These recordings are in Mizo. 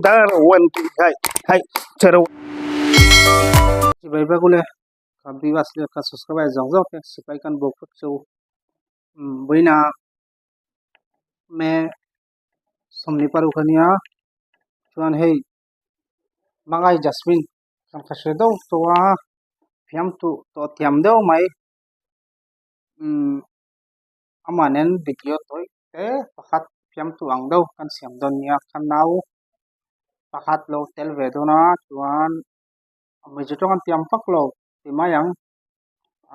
Dar one two hai hai chero Chibai vek ule ka viewers leh ka subscriber zawng zawng te sipai kan bawk vek chu vawiina me 26 ania chuan hei Hmangaih Jasmine kan ka hre deuh tawh a thiam tuh tawh thiam deuh mai umm amah nen video tawi te pakhat fiamtu ang deuh kan siam dawn nia ka nau pakhat lo tel ve dawn a chuan hmeichhe tawng an tiam vak lo ti mai ang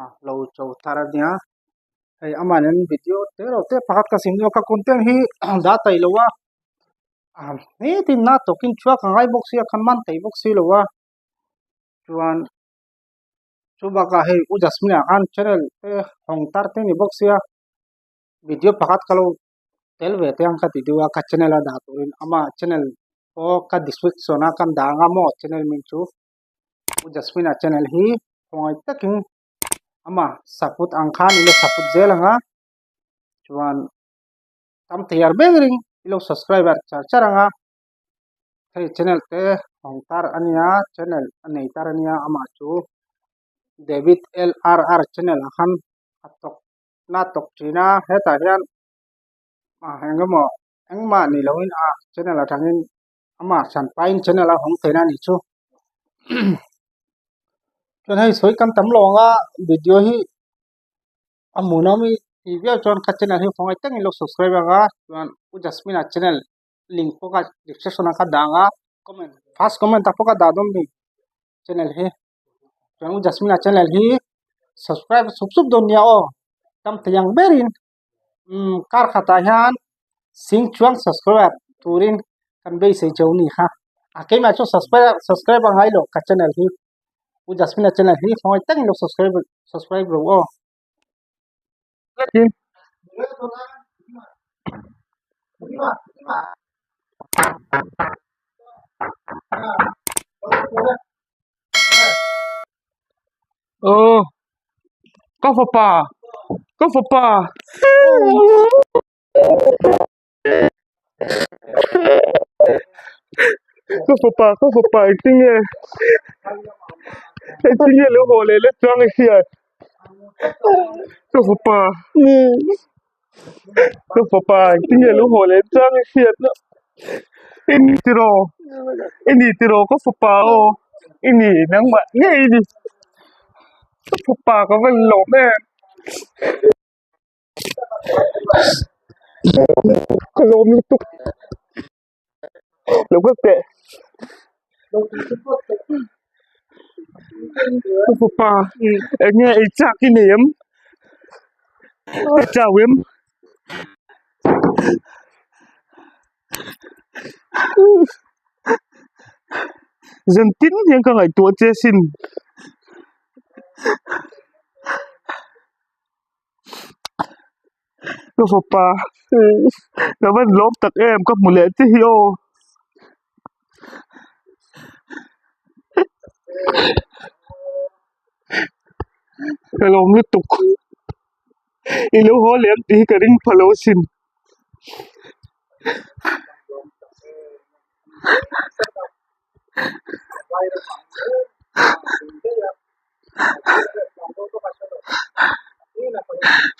a lo cho thar ania hei amah nen video te reuh te pakhat ka siam dawn a ka content hi dah taih lo a nitin na tawkin chhuak a ngai bawk sia khan man thei bawk si lo a chuan. Chu bakah hei U Jasmine ah khan channel te hawng tar te ni bawk sia video pakhat ka lo tel ve te ang ka ti deuh a ka channel a dah turin ama channel pawh ka description a kan dah anga maw channel hming chu U Jasmine a channel hi khawngaih takin ama support ang khan ilo support zel anga chuan tam thei ar ber in ilo subscriber char char anga. Hei channel te hawng tar a nia channel a nei tar a nia amah chu David LRR channel ah khan a tawk na tawk thin a hetah hian ah eng emaw engmah ni loin a channel atangin amah hranpain channel a hawng theihna a nih chu chuan hei sawi kan tam lo ang a video hi a hmuhnawm hi tih viau chuan ka channel hi khawngaih takin lo subscribe ang a chuan U Jasmine-a channel. Link pawh kha description ah kha dah ang a comment first comment ah pawh kha dah dawn ni channel hi chuan u Jasmine a channel hi subscribe sup sup dawn nia aw tam thei ang berin umm kar khatah hian sing chuang subscribe turin kan beisei cheu ni kha a keimah chu subscribe subscribe a ngai lo ka channel hi u Jasmine a channel hi khawngaih takin lo subscribe subscribe rawh aw. Aw ka fapa ka fapa ka fapa ka fapa engtin nge engtin nge lo haw leh lek chuang i hriat ka fapa ka fapa engtin nge lo haw leh chuang i hriat i ni tiraw i ni tiraw ka fapa aw i ni nangmah ngei i ni ka fapa ka va lawm em. Ka lawm lutuk lo ka teh ka fapa eng nge ei chak i nei em ka chau em zan tin hian ka ngaihtuah che asin. Ka fapa ka van lawm tak em ka hmu leh che hi aw. Ka lawm lutuk i lo haw leh ang tih hi ka ring pha lo asin.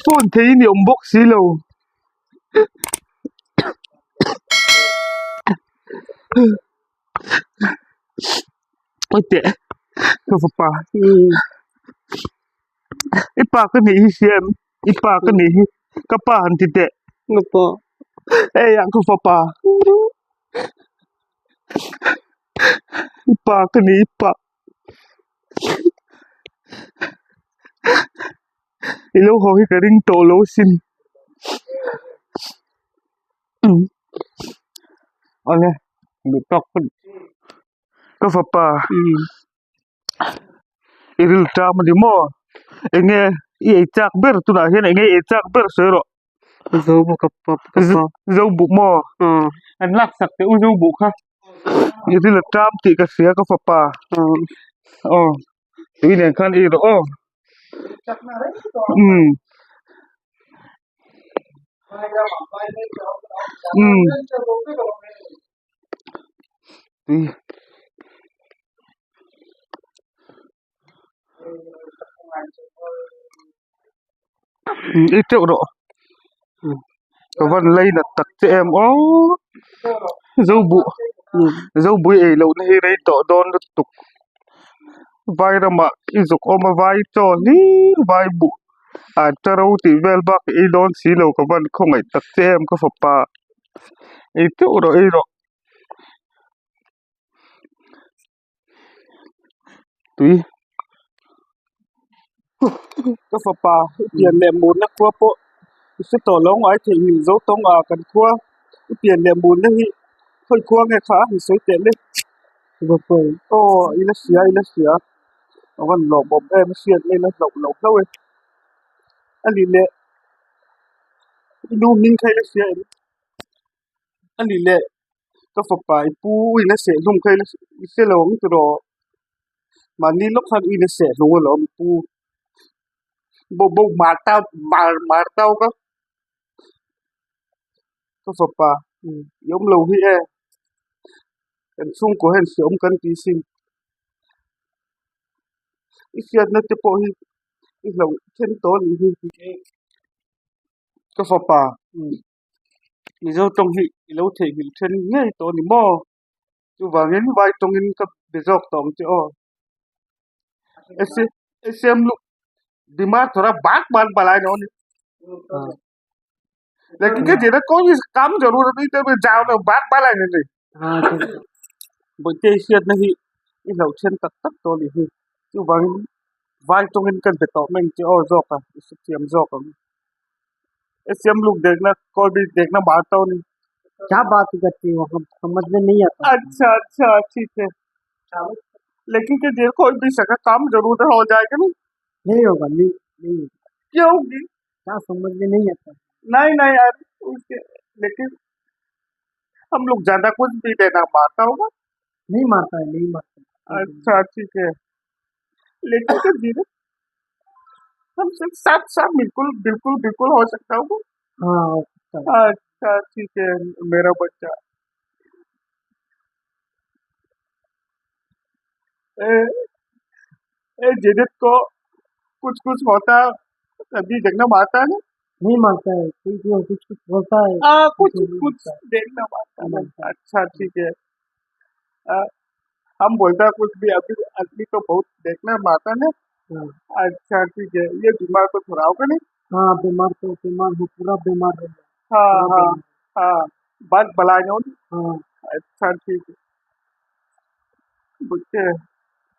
Phone thei ni awm bawk si lo. Oi teh ka fapa i pa ka nih hi hria em i pa ka nih hi ka pa han ti teh ei ah ka fapa i pa ka nih i pa. I lo haw hi ka ring tawh lo asin awle duh tawk phawt ka fapa i ril ṭam a ni maw eng nge i ei chak ber tunah hian eng nge i ei chak ber sawi rawh zo buk maw an lak sak teh u zo buk kha. I ril a ṭam tih ka hria ka fapa aw tui nen khan i rawh aw umm. Umm tui i teuh rawh ka van lainat tak che em aw zobuh zobui ei loh na hi rei tawh dawn lutuk vai ramah i zuk awm a vai chaw hlir vai buh a ta ro tih vel bak ei dawn si lo ka van khawngaih tak che em ka fapa ei teuh rawh ei rawh. Tui ka fapa i pian leh murna khua pawh i hre tawh lo ngai thei hming zo tawng a kan khua i pian leh murna hi khawi khua nge kha han sawi teh le aw i la hria i la hria a van lawmawm em a hriat mai la hlauh loh hlauh e a nih leh i nu hming kha i la hria em? A ni leh ka fapa i pu in a seh hlum kha i hre lo ang tiraw mahni lawk khan in a seh hlum alawm i pu bo bo mar tau mar mar tau ka ka fapa i awm lo hi e kan chhungkaw hian hreawm kan ti sin i hriatna te pawh hi i hlauh then tawh a nih hi ka fapa. Mizo tawng hi i lo theihnghilh then ngei tawh a ni maw? Chuvangin vai tawngin ka be zawk tawh ang che aw. Siam luh bimar thawra bak ban balai no ni. Lekin ke jena koi kam zarurat nahi te jao na bak balai ni ni. Bawihte hriatna hi i hlauh then tak tak tawh a nih hi. Chuvangin vai tawngin ka be tawh mai ang che aw zawk a, i hrethiam zawk ang. ACM लोग देखना कोई भी देखना मारता हूँ नहीं क्या बात करती हो हम समझ में नहीं आता अच्छा अच्छा ठीक है लेकिन कि देर कोई भी सका काम जरूर हो जाएगा ना नहीं होगा नहीं नहीं होगा। क्यों होगी क्या समझ में नहीं आता नहीं नहीं यार उसके लेकिन हम लोग ज्यादा कुछ भी देना मारता होगा नहीं मारता है नहीं मारता है अच्छा ठीक है लेकिन तो धीरे हम सिर्फ साथ साथ बिल्कुल बिल्कुल बिल्कुल हो सकता होगा हाँ हो सकता है अच्छा ठीक है मेरा बच्चा ए, ए जिदित को कुछ कुछ होता तभी देखना मारता है ना नहीं मारता है कोई कोई कुछ कुछ बोलता है कुछ कुछ नहीं कुछ मारता है देखना मारता है मारता है अच्छा ठीक है आ, हम बोलता है कुछ भी अभी आदमी तो बहुत देखना मारता ना हाँ अच्छा ठीक है ये बीमार तो थोड़ा होगा नहीं हाँ बीमार तो बीमार हो पूरा बीमार हो गया हाँ पूरा हाँ बीमार हाँ बात बलाए हो हाँ अच्छा ठीक है बच्चे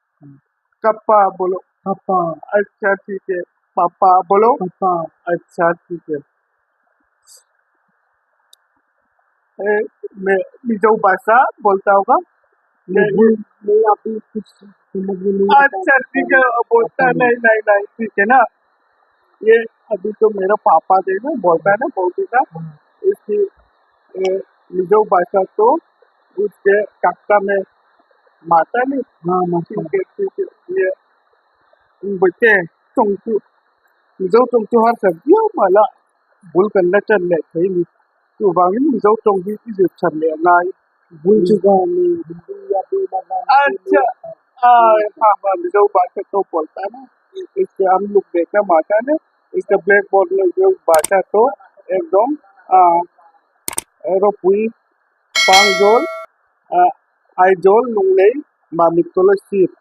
हाँ। कप्पा बोलो पापा अच्छा ठीक है पापा बोलो पापा अच्छा ठीक है ए, मैं मिजो भाषा बोलता होगा मैं ये ये भूल मैं अभी कुछ समझ में नहीं आता अच्छा ठीक है बोलता आता है नहीं नहीं नहीं नहीं ठीक है ना ये अभी तो मेरा पापा देखो बोलता है ना बोलती था हाँ इसकी ए, मिजो भाषा तो उसके कक्षा में माता नहीं हाँ मारता ठीक है ठीक है ये बच्चे चौंकू मिजो चौंकू हर सब्जी मला भूल करना चल रहे थे नहीं तो वांगिन मिजो चौंकी की जो चल रहे ना भूल चुका है मैं हिंदी अभी लगा मुझे अच्छा नहीं आता हाँ नहीं आता हाँ मिजो भाषा तो बोलता है ना इसके हम लोग देखना माता ने इसका ब्लैक बोर्ड में जो भाषा तो एकदम रोपुई पांगजोल आइजोल लुंगलेई मामित सीप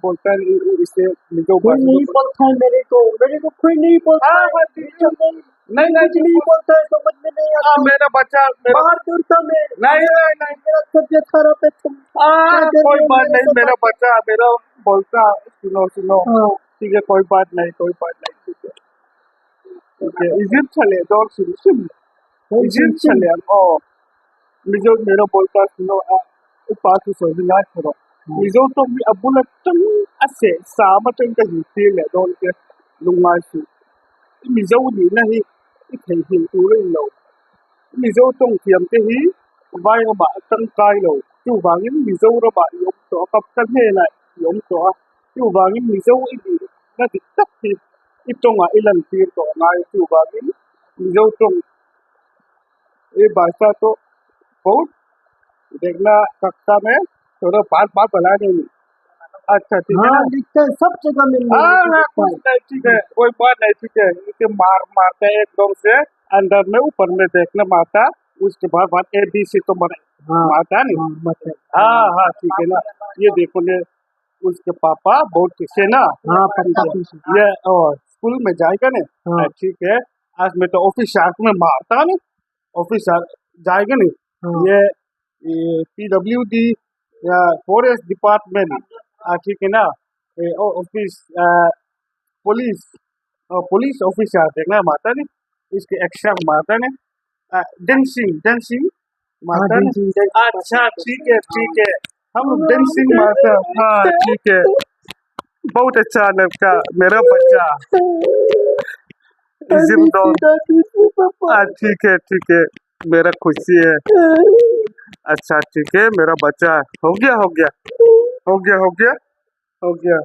बोलता है इसे मिजो कोई भाषा नहीं तो बोलता है मेरे को कोई नहीं बोलता हाँ है हाँ ठीक है कुछ नहीं नहीं नहीं कुछ नहीं बोलता है समझ में नहीं हाँ आता मेरा बच्चा मेरा बाहर दूर था मैं नहीं नहीं नहीं मेरा तबीयत खराब है तुम क्या हाँ कर कोई रहे हो बात मेरे नहीं से मेरा बात बच्चा मेरा बोलता सुनो सुनो हाँ ठीक है कोई बात नहीं कोई बात नहीं ठीक है ठीक है इजिप्ट चले दौड़ सुन सुन कौन सिंह इजिप्ट सिंह चले ओ मिजो मेरा बोलता सुनो पास सोजिला छोड़ो हाँ मिजो तो मी अबुला तंग असे सामा तंग का हिते ले दौड़ के लुंगा सु Mizo ni na hi i thei hil tur a inlo Mizo tawng thiam te hi vai ramah a tangkai lo chuvangin Mizoramah i awm tawh a kap ka hnenah i awm tawh a chuvangin Mizo i nih na dik tak hi i tawngah i lantir tawh a ngai chuvangin Mizo tawng ये भाषा तो बहुत देखना कक्षा में थोड़ा बात बात बना नहीं अच्छा ठीक है हाँ ना लिखते हैं सब जगह मिल हाँ रही हाँ कुछ नहीं ठीक है कोई बात नहीं ठीक है इनके मार मारता है एकदम से अंदर में ऊपर में देखने मारता उसके बाद बाद A B C तो मर हाँ मारता नहीं हाँ मतलब हाँ हाँ ठीक है ना ये देखो ने उसके पापा बहुत खुश है ना हाँ ठीक पक्का है खुश है। ये और स्कूल में जाएगा ना हाँ ठीक है आज मैं तो ऑफिस शार्क में मारता नहीं ऑफिस जाएगा नहीं हाँ ये P W D या फॉरेस्ट डिपार्टमेंट ठीक है ना ये office police police officer देखना मारता नहीं इसके एक्शन मारता नहीं डांसिंग डांसिंग हाँ मारता नहीं डेंसिंग डेंसिंग अच्छा ठीक है ठीक है हम लोग डांसिंग मारता हाँ ठीक है बहुत अच्छा लड़का मेरा बच्चा जिम्दौर हाँ ठीक है मेरा खुशी है अच्छा ठीक है मेरा बच्चा हो गया हो गया हो गया हो गया हो गया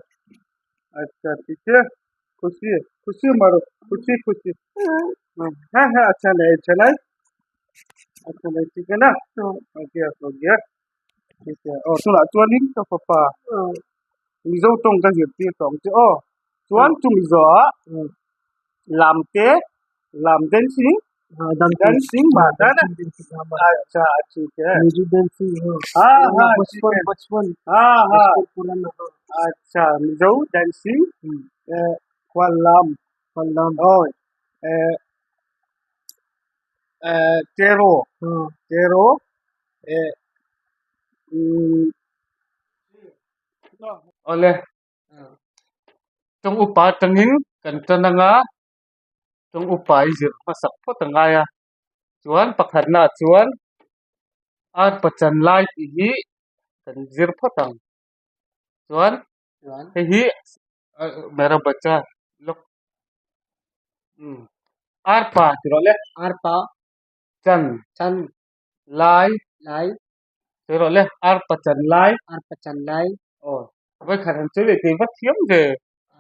अच्छा ठीक है खुशी है खुशी मारो खुशी खुशी हाँ हाँ अच्छा नहीं अच्छा नहीं अच्छा नहीं ठीक है ना हो गया ठीक है और सुना chuan ka papa Mizo tawng ka zirtir tawng chu aw chuan chu Mizo ah lam te lam dancing dancing mah ta na अच्छा ठीक है म्यूजिक डेंसिंग हाँ हाँ ठीक बचपन है बचपन हाँ हाँ बचपन पुराना अच्छा Mizo dancing khual lam Palam oi cheraw हाँ cheraw awle tawng upa atangin kan tan anga tawng upa hi zir hmasak phawt a ngai a chuan pakhatnaah chuan ar pachan lai tih hi kan zir phawt ang chuan hei hi mera bacha lawk ar pa ti rawh le arpa chan chan lai lai ti rawh le ar pachan lai arpa chan lai aw vawikhat han sawi leh thei va thiam ve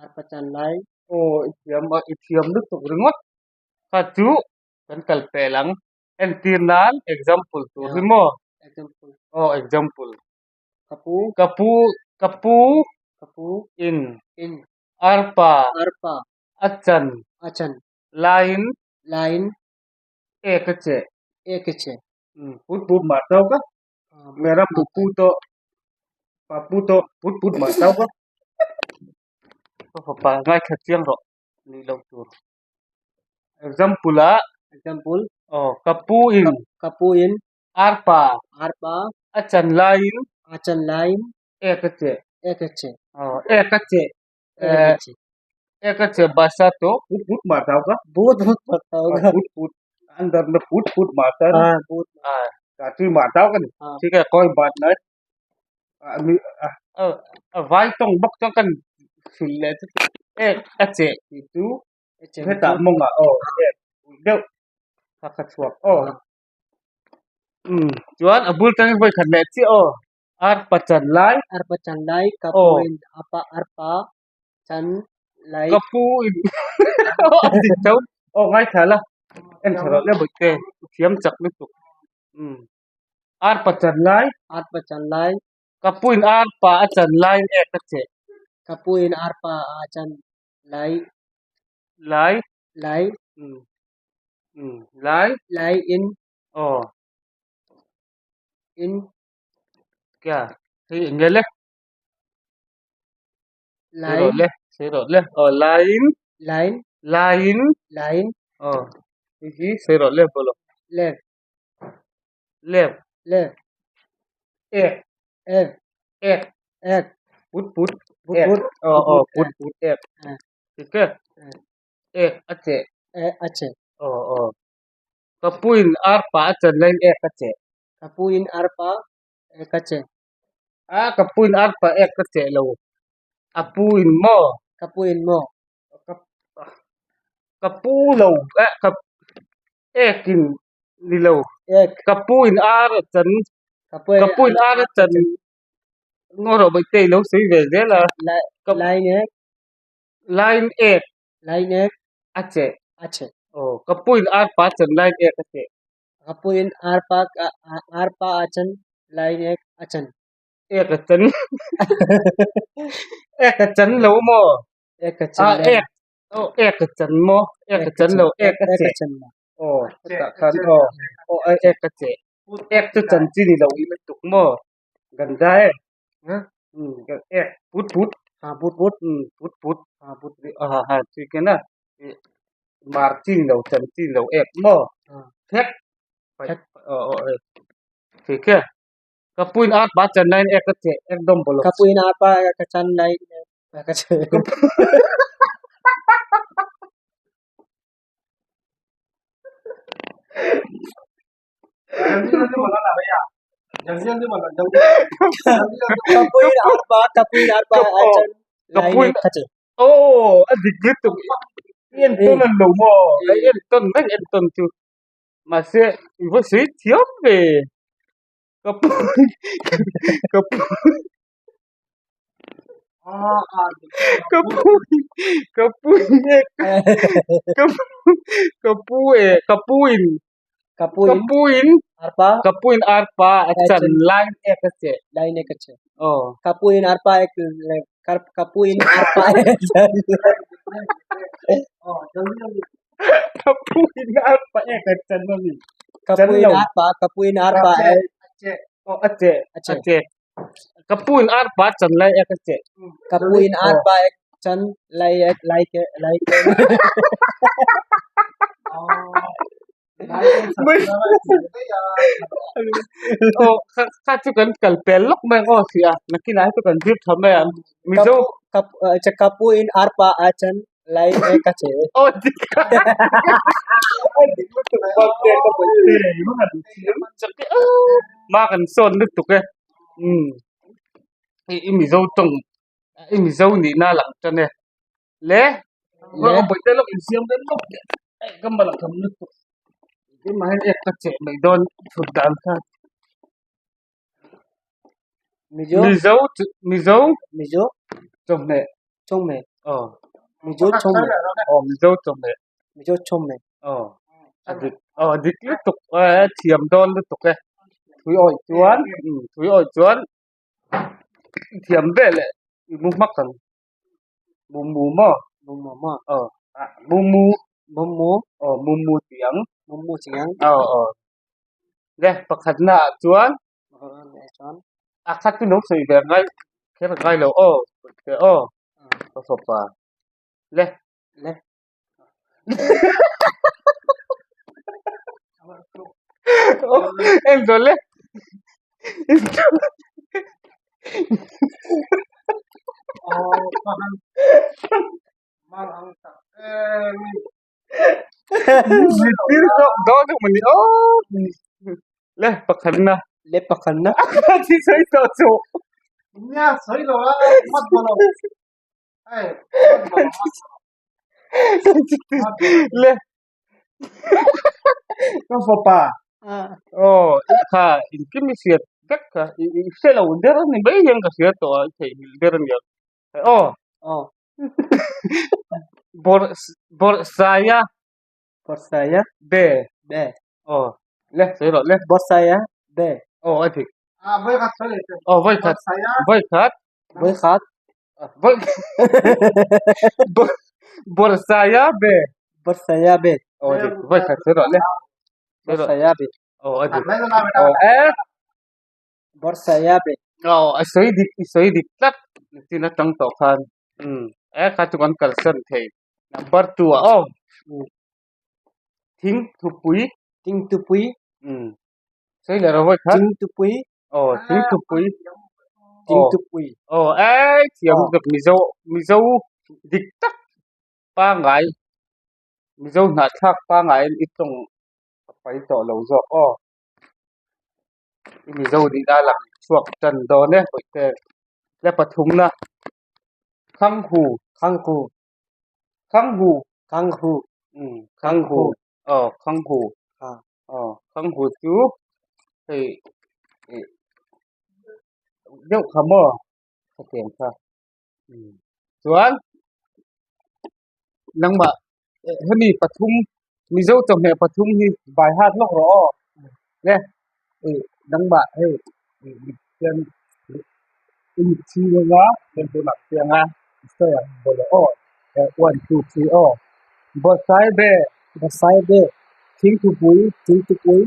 arpa chan lai aw i thiam a i thiam lutuk ringawt kha chu kan kal pel ang entir nan example tur hi maw example aw example kapu kapu kapu kapu in in arpa arpa a chan achan laiin line ek a che ek che put put mah tawk a mera pupu to papu to put put mah tawk a ka fapa ngaithla chiang rawh nih loh tur example ah example aw kapu in kapu in arpa arpa a chan laiin achan line ek a che ek che aw ek a che ek che ek a che basa to put put mah tawk a बहुत बहुत पड़ता होगा put put अंदर में put put मारता है हाँ बहुत हाँ काफी मारता होगा हाँ ठीक है कोई बात नहीं vai tawng bawk chuan kan hrilh leh chu ek a cheh tih chu hetah mawngah aw ek deuh kha kha chhuak aw umm chuan a bul tangin vawi khat leh chiah aw arpa chan lai arpa chan lai kapu in apa arpa chan lai kapu in a dik tho aw ngaithla la en tha rawh le bawihte thiam chak lutuk umm arpa chan lai arpa chan lai kapu in arpa a chan laiin ek a cheh kapu in arpa a chan lai lai lai umm umm lai lai in aw in kya hei eng nge le lai sawi rawh le sawi rawh le aw laiin line laiin line aw hei hi sawi rawh le bawlh left left left ek ek ek ek put put put ek put aw aw put put put ek ah ठीक है ah ek a cheh ek a cheh aw aw kapu in arpa a chan laiin ek a cheh kapu in arpa ek a cheh a kapu in arpa ek a cheh lo apu in maw kapu in maw kapu lo eh ka ek in ni lo ek kapu in ar a chan kapu kapu in ar a chan ngaw rawh bawihte i lo sawi ve zel a line ek line ek line ek a cheh a cheh Aw ka puin arpa chan lai nge ka teh. Ka puin arpa arpa a chan lai nge a chan. Ek a chan ek a chan lo maw? Ek a chan lo. Ek aw ek a chan maw? Ek a chan lo ek a cheh. Aw hetah khan aw aw ek a cheh. Ek chu chan chi ni lo i lutuk maw? Ganda e. Ek put put. Ha put put. Put put. Ha put ha ha chi ken a. Mar chi ni lo chan chi ni lo ek maw? Thek. Aw aw thik e. Ka puin arpa chan laiin ek a cheh ekdom bawlh. Ka puin arpa ka chan laiin ek a cheh. Ka puin arpa ka puin arpa a chan laiin ek a cheh. Aw a dik lutuk i entawn an lo maw? I entawn reng entawn chu. Mahse i va sawi thiam ve ka pu ka pu ka pu ka pu ka ka pu e ka pu in ka pu ka pu in arpa ka pu in arpa a chan lai ek a che lai nek a che aw ka pu in arpa ek ka pu in arpa a chan Ka pu in arpa ek a chan a ni. Ka pu in arpa ka pu in arpa ek aw a che a che ka pu in arpa chan lai ek a che ka pu in arpa ek chan lai ek lai ke lai ke Aw kha kha chu kan kal pel lawk mai ang aw sia nakinah hi chu kan zir tha mai ang Mizo ka ka pu in arpa a chan lai ek a che aw dik a dik lutuk bak te ka pawi te chak e ma kan sawn lutuk e umm i Mizo tawng i Mizo nihna lang tan e. Le le bawihte lawk insiam dawn lawk teh hei ka mal a tham lutuk keimah hian ek ka cheh mai dawn thut dan kha Mizo Mizo chu Mizo Mizo chawhmeh chawhmeh aw Mizo chawhmeh aw Mizo chawhmeh Mizo chawhmeh aw a dik aw a dik lutuk a thiam dawn lutuk e thui awih chuan thui awih chuan thiam vel e i mu hmak ang. Mumu maw? Mumu maw? Aw, mumu. Mumu. Aw, mumu tih ang. Mumu tih ang. Aw, aw. Le, pakhatna ah chuan. Pakhatna ah chuan. A khat chu lo sawi ve ngai kher ngai lo aw, te aw. Ka fapa. Le. Le. En zawh le. Zirtir zawk dawn emaw ni aw. Le pakhatna. Le pakhatna. Thi sawi tawh chu. Le ka fapa aw kha engkim i hriat vek kha i hre lo der a ni mai hian ka hria tawh a i theihnghilh der a nia aw aw bawrh bawrhsaia bawrhsaia be be aw le sawi rawh le bawrhsaia be aw a dik aw vawikhat vawikhat Vawikhat. Bawrhsaia be. Bawrhsaia be. Aw dik vawikhat sawi rawh le. Bawrhsaia be. Aw a dik. Aw e. Bawrhsaia be. Aw a sawi dik i sawi dik tlat tin atang tawh khan. Um e kha chu kan kalsan thei. Number 2 ah aw. Thing thupui. Thing thupui. Um sawi leh rawh vawikhat. Thing thupui. Aw thing thupui. Thing thupui. Aw ei thiam lutuk Mizo Mizo dik tak pangngai Mizo hnahthlak pangngaiin i tawng a pai tawh lo zawk aw. I Mizo nihna lang chhuak tan dawn e bawihte le pathumna Khanghu Khanghu Khanghu Khanghu um Khanghu aw Khanghu aw Khanghu chu hei ih deuh kha maw hetiang kha chuan nangmah hemi pathum. Mizo chawhmeh pathum hi by heart lawk rawh aw le ih nangmah hei ih mit hian i mit chhing anga heng tunah chiang a sawi ang bawlh aw one two three aw bawrhsaibe bawrhsaibe thingthupui thingthupui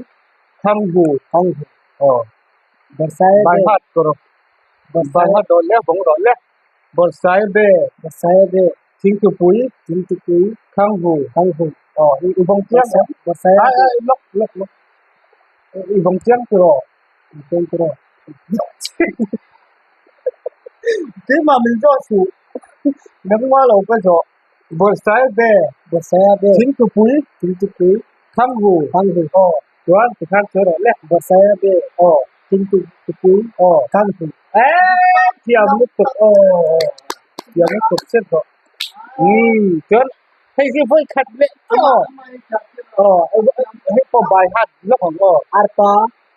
thanghu thanghu aw bawrhsaibe by heart rawh by heart rawh le vawng rawh le bawrhsaibe bawrhsaibe thingthupui thingthupui thanghu thanghu aw i vawng chiang em bawrhsaibe ai ai lawk lawk lawk i vawng chiang tiraw chiang tiraw keimah min zawh suh nangmah lo ka zawh bawrhsaibe bawrhsaibe thingthupui thingthupui thanghu thanghu aw chuan tikhan sawi rawh le bawrhsaibe aw thingthupui aw thanghu eee thiam lutuk aw thiam lutuk set rawh umm chuan hei hi vawi khat leh chiah aw aw hei pawh by heart lawk ang aw arpa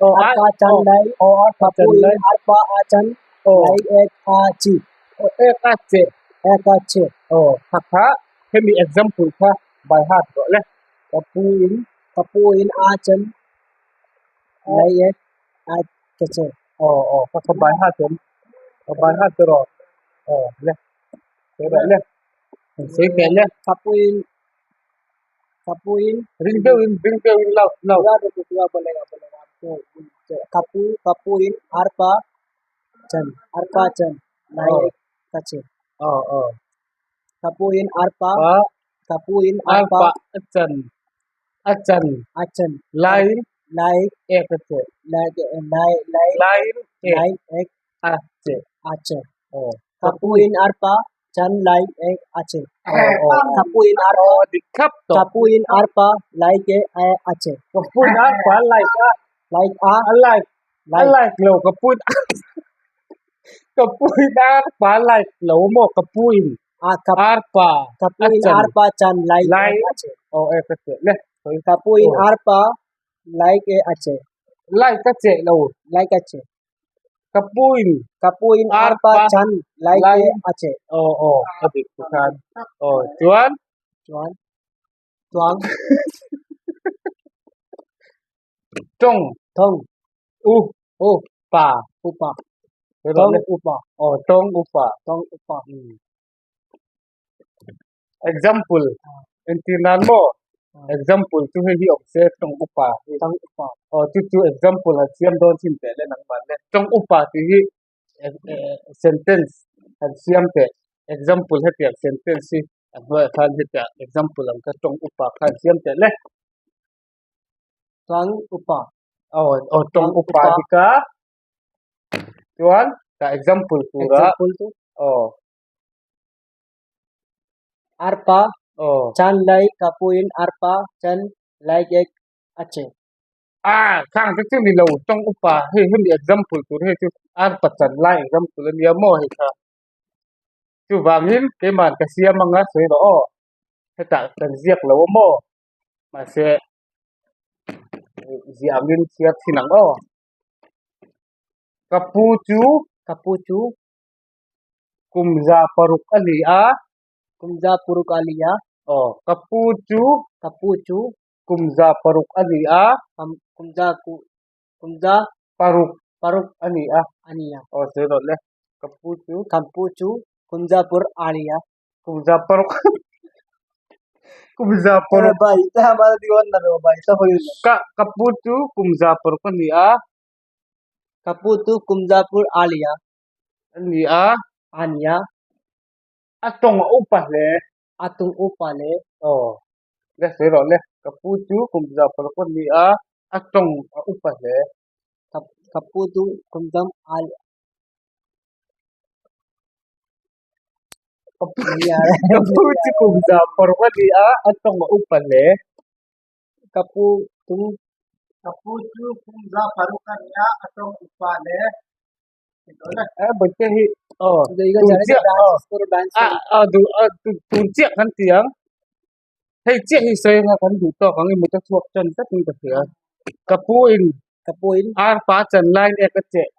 aw arpa chandai aw arpa chandai arpa a chan aw lai ek a chi aw ek a che ek a che aw kha kha hemi example kha by heart rawh le ka pu in ka pu in a chan lai ek a che che aw aw kha kha by heart awm ka by heart rawh aw le sawi rawh le sawi teh le ka pu in ka pu in ring deuhin ring deuhin loud loud ka pu ka pu in arpa chan arpa chan lai ek a che aw aw ka pu in arpa pa ka pu in arpa arpa a chan a chan a chan lai lai ek a che lai lai lai lai ek lai ek a che a che aw ka pu in arpa chan lai ek a che aw aw ka pu in arpa aw dik khap tawh ka pu in arpa lai ke a che ka pu in arpa like a like a a like a like lo ka pu in ka pu in arpa like lo maw ka pu in a ka arpa ka pu a in chan arpa chan lai lai ek a che aw ek a che le sawi ka pu in aw arpa like e a che like a che lo like a che ka pu in ka pu in arpa arpa chan like lai e a che aw aw a dik chu khan aw chuan chuan chuang tawng thawng u u pa upa sawi rawh tawng le upa aw tawng upa tawng upa Example entir nan maw example chu hei hi awm se tawng upa hi tawng upa aw chu chu example han siam dawn chin teh le nangmah le tawng upa tih hi sentence han siam teh example hetiang sentence hi a hnuaiah khan hetiang example ang kha tawng upa kha han siam teh le tawng upa aw aw tawng upa hi ka chuan ka example tura example chu aw arpa aw chan lai ka pu in arpa chan lai ek a che ah khang te chu ni lo tawng upa hei hemi example tur hei chu arpa chan lai example ania maw hei kha chuvangin keimah ka siam anga sawi rawh aw hetah kan ziak lo a maw mahse ziah angin chhiar thin ang aw ka pu chu ka pu chu Kum za paruk a ni a. Kum za paruk a ni a. Aw, ka pu chu. Ka pu chu. Kum za paruk a ni a. Kum za kum za paruk paruk a ni a. A ni a. Aw, sawi rawh le. Ka pu chu. Ka pu chu kum za paruk a ni a. Kum za paruk kum za paruk. Ka ka pu chu kum za paruk a ni a. Ka pu chu kum za paruk a ni a. A ni a. A ni a. A tawng a upa hle. A tawng upa hle. Aw. Le sawi rawh le. Ka pu chu kum za paruk a ni a. A tawng a upa hle. Ka ka pu chu kum zam a Ka pu chu kum za paruk a ni a. A tawng a upa hle. Ka pu chu Ka pu chu kum za paruk a ni a. A tawng upa hle. Bawihte hi aw tun chiah aw a duh a tun chiah kan ti ang hei chiah hi sawi anga kan duh tawk ang i mut a chhuak tan tlat in ka hria ka pu in ka pu in arpa chan lai nge ka cheh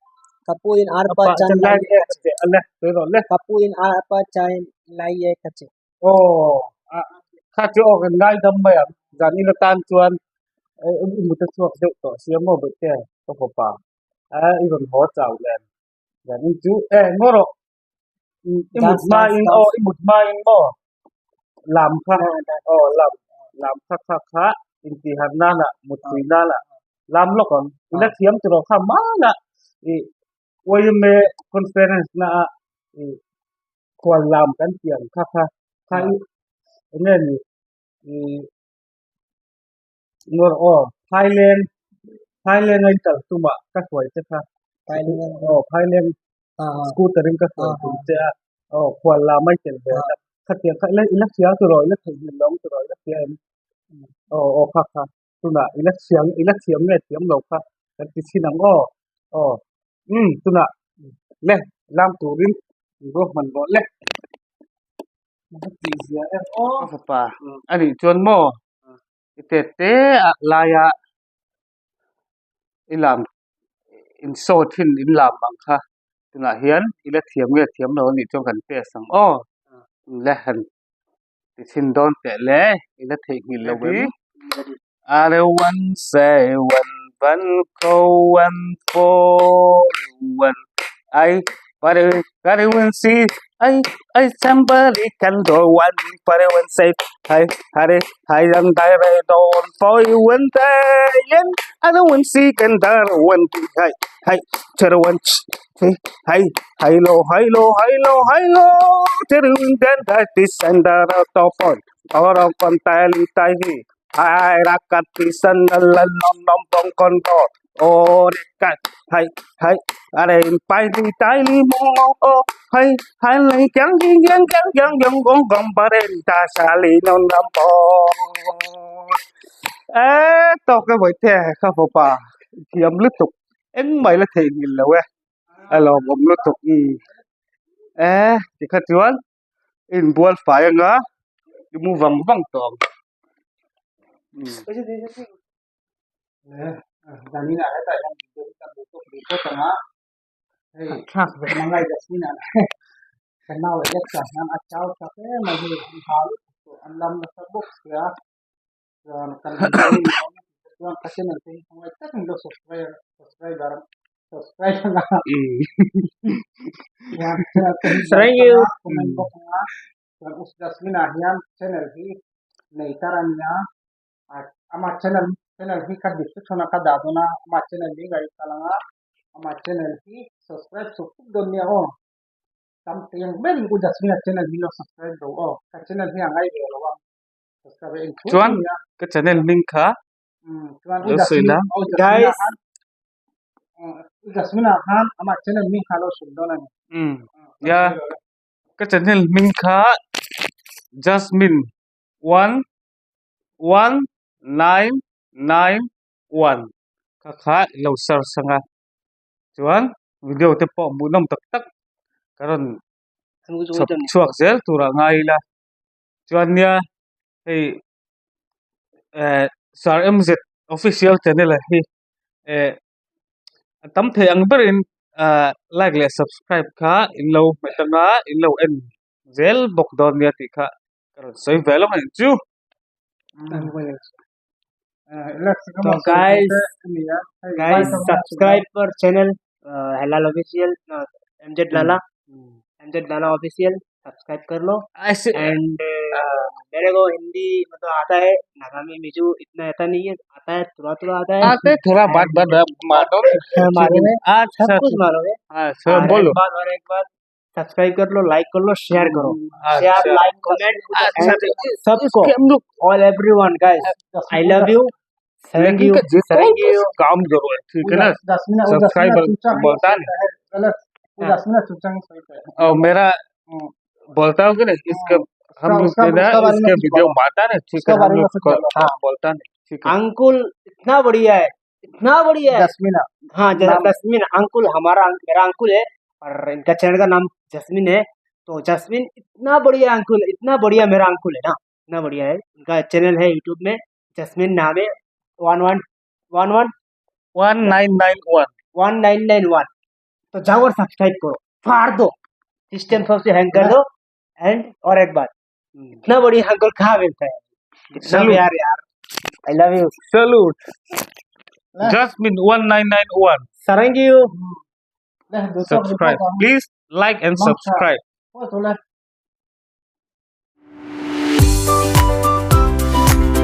ka pu in arpa chan lai nge ka cheh a le sawi rawh le ka pu in arpa chan lai nge ka cheh aw kha chu aw kan ngaidam mai ang. Zan in atan chuan i mut a chhuak deuh tawh sia maw bawihte ka fapa a i rawn haw chau nen zan in chu e ngaw rawh i mut hma in aw i mut hma in maw lam kha aw lam lam kha kha kha intihharh nana mutpui nana lam lawk ang i la thiam tawh kha mana i yma conference na a i khual lam kan tih ang kha kha kha i eng nge ni ih ngawr aw Phaileng Phaileng a in kal tumah ka hruai che kha aw Phaileng scooter in ka hruai tum che a aw khual lam a i tel ve a khatiang kha ila ila hria tawh ila theihnghilh lo ang tawh ila hria em aw aw kha kha tunah ila thiam ila thiam nge thiam lo kha kan ti chhin ang aw aw umm tunah le lam turin ruahman rawh le. Ka fapa a nih chuan maw i tet te ah laia i lam in show thin in lam ang kha tunah hian i la thiam nge thiam lo a nih chuan kan test ang aw le han ti chhin dawn teh le i la theihnghilh lo em are one seven one four one four one ai pare pare one si ai ai somebody can do one pare one say hai hare hai ang dai re don foi one day in I don't want see can dar one hai hai chere one hai hai lo hai lo hai lo hai lo chere one den dai ti sender to point or con tai li tai hi hai ra kat ti san la nom nom bong con do o re kai hai hai are pai li tai li mong mong o hai hai lấy kyang kyang kyang kyang kyang kyang gong gong ba re ta sa li non ram bong e to ka voi the kha fo pa thiam lutuk engmah ila theihnghilh lo e a lawmawm lutuk e tikha chuan inbual fai anga i mu vang vang tawh ang. Thank you. Ama channel channel hi ka description ah ka dah dawn a ama channel link ah i kal ang a ama channel hi subscribe chuk chuk dawn nia aw tam thei ang ber in u Jasmine a channel hi lo subscribe ro aw ka channel hi a ngai ve lo a subscribe a en thu Chuan nia ka channel hming kha chuan u lo sawi Jasmine la. u Jasmine Guys. khan u Jasmine ah khan ama channel hming kha lo sawi dawn a ni Ya ka channel hming kha Jasmine one one nine nine one kha kha i lo search ang a chuan video te pawh hmuhnawm tak tak ka rawn chhawp chhuak zel turah ngai ila chuan nia hei eh sir M Z official channel ah hi eh a tam thei ang berin ah like leh subscribe kha in lo hmet anga in lo en zel bawk dawn nia tih kha ka rawn sawi ve lawk a nih chu. So guys, guys subscribe our channel Helal official MZ Lala MZ Lala official subscribe कर लो ऐसे and मेरे को हिंदी मतलब आता है नागामी मिजू इतना आता नहीं है आता है थोड़ा थोड़ा आता है आते थोड़ा बात बात मारो मालूम है अच्छा सब कुछ मालूम है अच्छा और बोलो एक बात और एक बात सब्सक्राइब कर लो लाइक कर लो शेयर करो शेयर अच्छा लाइक कमेंट अच्छा सबको इसके हम लोग all everyone guys I love you thank लेकिन you का जितना thank you काम जरूर है ठीक है ना सब्सक्राइबर बोलता नहीं और मेरा बोलता हूँ कि नहीं इसके हम लोग उसका- ना उसका बारे में इसके कुछ वीडियो बोलो। मारता नहीं ठीक उसका है हम बारे में लोग कुछ को बोलो। हाँ बोलता नहीं ठीक है अंकुल इतना बढ़िया है इतना बढ़िया है जस्मिना हाँ नाम- जस्मिन अंकुल हमारा मेरा अंकुल है और इनका चैनल का नाम जस्मिन है तो जस्मिन इतना बढ़िया अंकुल इतना बढ़िया मेरा अंकुल है ना इतना बढ़िया है उनका चैनल है यूट्यूब में जस्मिन नाम है one one one one one nine nine one one nine nine one तो जाओ और सब्सक्राइब करो फाड़ दो सिस्टम सबसे हैंग कर दो एंड और एक बात इतना बढ़िया अंकुल कहाँ मिलता है इतना चलो। प्यार यार। I love you. Salute. Jasmine 1991. Thank you. Subscribe. Please like and subscribe.